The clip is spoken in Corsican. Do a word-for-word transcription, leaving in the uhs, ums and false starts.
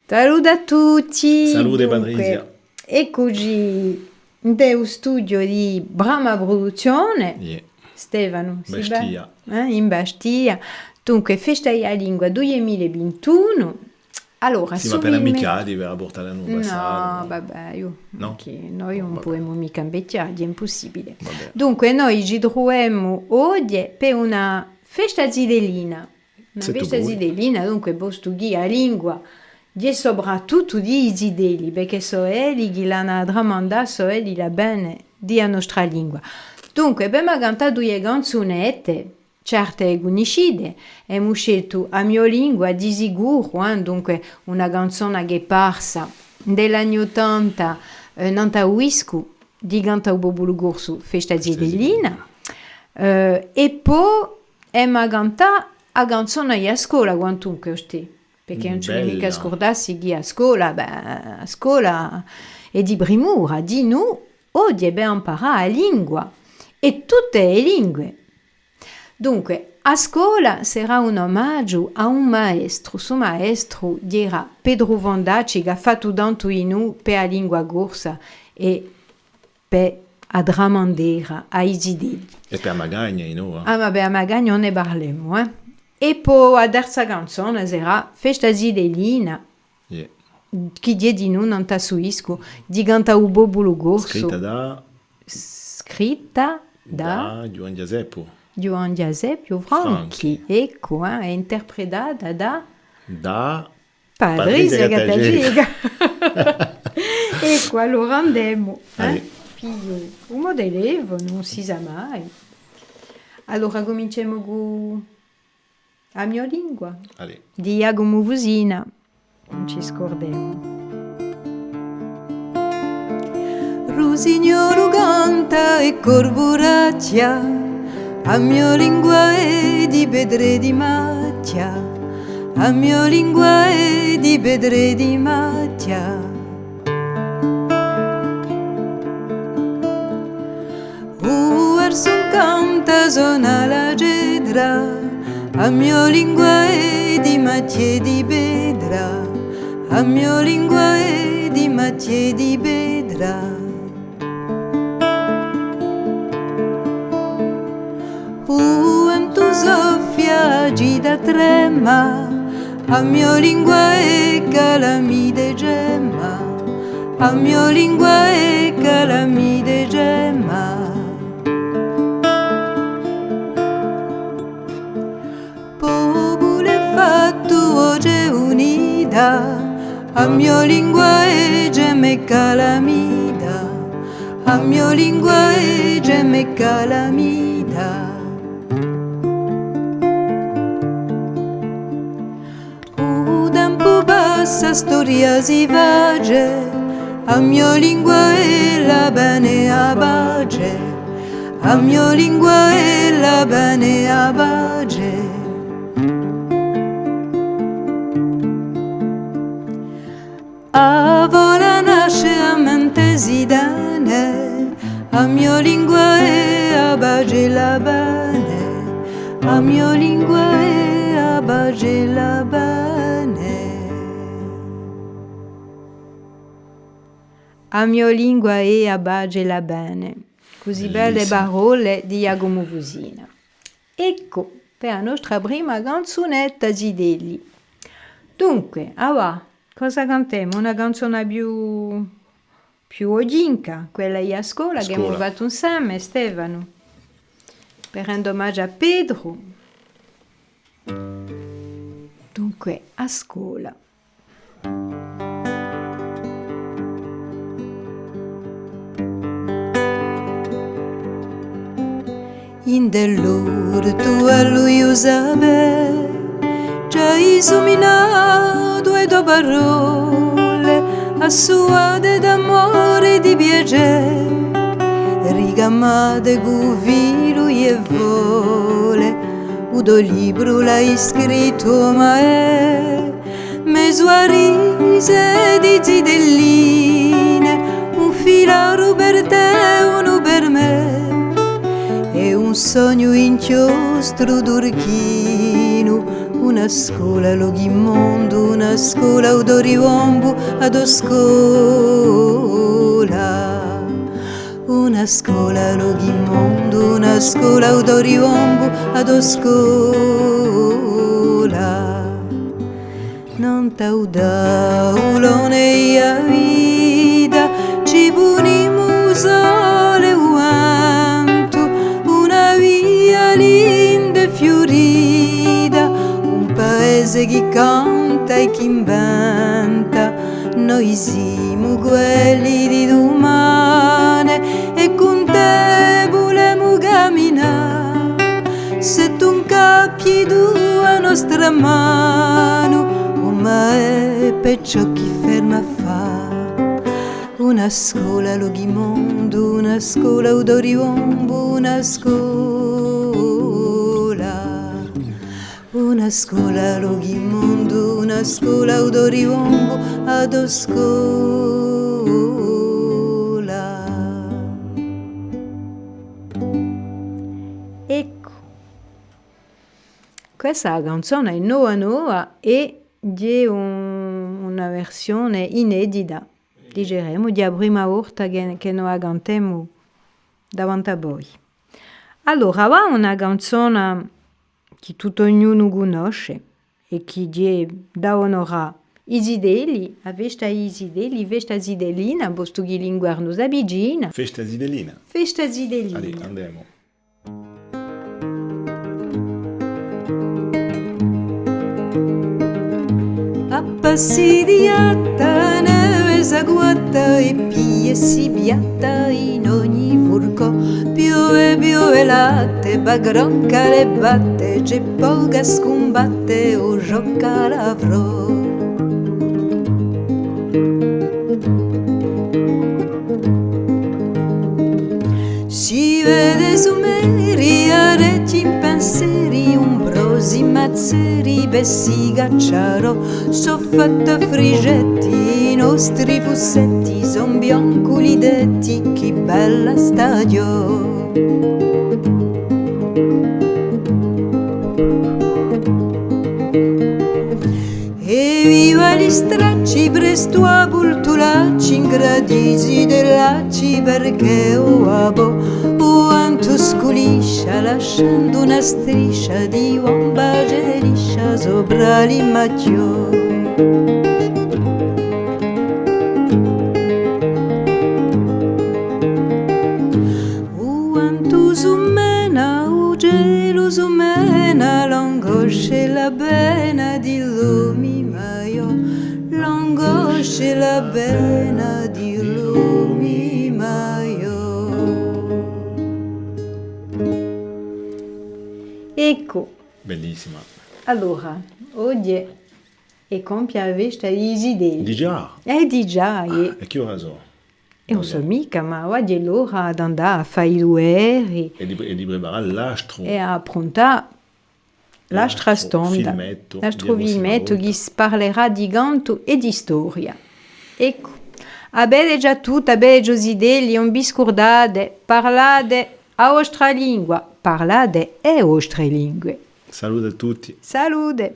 Salute à tutti! Salute, dunque, Patrizia. Eccuci in u studio di Brama Produzione. Iè. Stefanu, sì, Bastia. Eh, in Bastia. Dunque, Festa di a Lingua dui mila è vintunu. Allora, simu appena amicati per a porta l'annu passatu, nò? Nò, vabbè, eiu, nò? Chì noi ùn pudemu micca invechjà, hè impussibile. Vabbè. Dunque, noi ci truvemu oghje per una festa zitellina. Una festa zitellina, dunque, postu chì a lingua hè soprattuttu di i zitelli, perchè sò elli chì l'anu à tramandà, sò elli l'avvene di a nostra lingua. Dunque, avemu cantatu duie canzunette, certe cunnisciute, emu sceltu A mio lingua, di sicuru, eh, dunque una canzona chì hè parsa in l'anni ottanta, eh, nant'à u discu di Canta u Populu Corsu, Festa Zitellina. Eh, è po emu à cantà a canzona di a scola, quantunque, ostè, perchè ùn ci hè micca à scurdassi chì a scola, bè, a scola hè di primura, dinù, oghje per amparà a lingua, è tutte e lingue. Dunque, a scola serà un omagiu à un maestru. Stu maestru era Petru Fondacci, chì hà fattu tantu dinù per a lingua corsa è per a tramandera à i zitelli. È per a magagna, dinù, eh? Ah, ma per a magagna ùn ne parlemu, eh? È po a terza canzona serà Festa Zitellina, chì hè dinù nant'à stu discu di Canta u Populu Corsu. Scritta da? Scritta da? Da Ghjuvan Ghjaseppu. Ghjuvan Ghjaseppu Franchi. Franchi. Eccu, eh, hè interpretata da? Da Patrizia Gattaceca. Eccu, allora andemu, eh? Allez. Pigliu u mo telefono, ùn si sà mai. Allora cuminciemu cù A mio lingua, allez, di Ghjacumu Fusina. Ùn ci scurdemu. Rusignolu canta è corbu rachja, a mio lingua hè di petra è di machja, a mio lingua hè di petra è di machja. U versu incanta sona la cetra, a mio lingua hè di machja è di petra, a mio lingua hè di machja è di petra. U ventu soffia, a cità trema, a mio lingua hè calamita è gemma, a mio lingua hè calamita è gemma. Populu fattu, voce unita, a mio lingua hè gemma è calamita, a mio lingua hè gemma è calamita. U tempu passa, a storia si face, a mio lingua hè l'avvene è a pace, a mio lingua hè l'avvene è a pace. A fola nasce, a mente si tene, a mio lingua hè a pace è l'avvene, a mio lingua hè a pace è l'avvene. A mio lingua hè a pace è l'avvene. Cusì belle parolle di Ghjacumu Fusina. Eccu, per a nostra prima canzunetta, zitelli. Dunque, avà, cosa cantemu? Una canzona più, più oghjinca, quella di A scola, chì avemu fattu inseme, Stefanu, per rende omagiu à Petru. Dunque, A scola. Ind'è l'ortu à lu Ghjusapè, ci hai suminatu e to parolle, assuate d'amore è di piacè, ricamate cù filu è fole, u to libru l'hai scrittu, o Maè, mezu à rise di zitelline, un filaru per tè, unu per mè, è un sognu inchiostru turchinu, un Una scola, l'oghji mondu, una scola, u to ribombu, a to scola. Una scola, l'oghji mondu, una scola, u to ribombu, a to scola. Nant'à u taulone di a vita ci punimu u sole è u ventu, una via linda è fiurita, un paese chì canta è chì inventa. Noi simu quelli di dumane è cun tè vulemu caminà. S'è tù ncappi tù a nostra manu, o mè, perciò chì ferma à fà? Una scola, l'oghji mondu, una scola, u to ribombu, una scola. Una scola, l'oghji mondu, una scola, u to ribombu, a to scola. Eccu. Questa canzona hè nova nova è hè un, una versione inedita, diceremu, hè a prima volta chì, chì no a cantemu davanti à voi. Allora, và una canzona chì tuttu ognunu cunnosce è chì hè da onorà i zitelli, a festa di i zitelli, festa zitellina, postu chì l'inguernu s'avvicina. Festa zitellina. Festa zitellina. Allez, andemu. A passi di gatta, neve s'agguatta è piglia è si piatta in ogni furcò. Piove, piove latte, bagrocca le batte, ci hè pocu à scumbatte, o ghjoca l'avrò. Si vede sumeri, arechji in penseri, umbrosi mazzeri, bessi cacciarò, sò fatti à frigetti i nostri fussetti, sò biancu li tetti, chì bella staghjò. Evviva li stracci, prestu à vultulacci, ingratisi di lacci, perchè o babò, u ventu sculiscia, lasciandu una striscia di bambace liscia sopra li machjò. U ventu sumena, u celu sumena, l'angoscia è la pena di l'omi maiò, l'angoscia è la pena di l'omi maiò. Eccu. Bellissima. Allora, oghje hè compia a festa di i zitelli. Digià? Eh, digià, eh. Ah, è chì ora sò? È ùn sò micca, ma oghje hè l'ora d'andà à fà i duveri. È di, è di preparà l'astru. È à appruntà l'astra stonda. Filmettu, l'astru filmettu chì parlerà di cantu è di storia. Eccu. À vedeci à tutti, à vedeci o zitelli, ùn vi scurdate, parlate a vostra lingua, parlate e vostre lingue. Salute à tutti. Salute.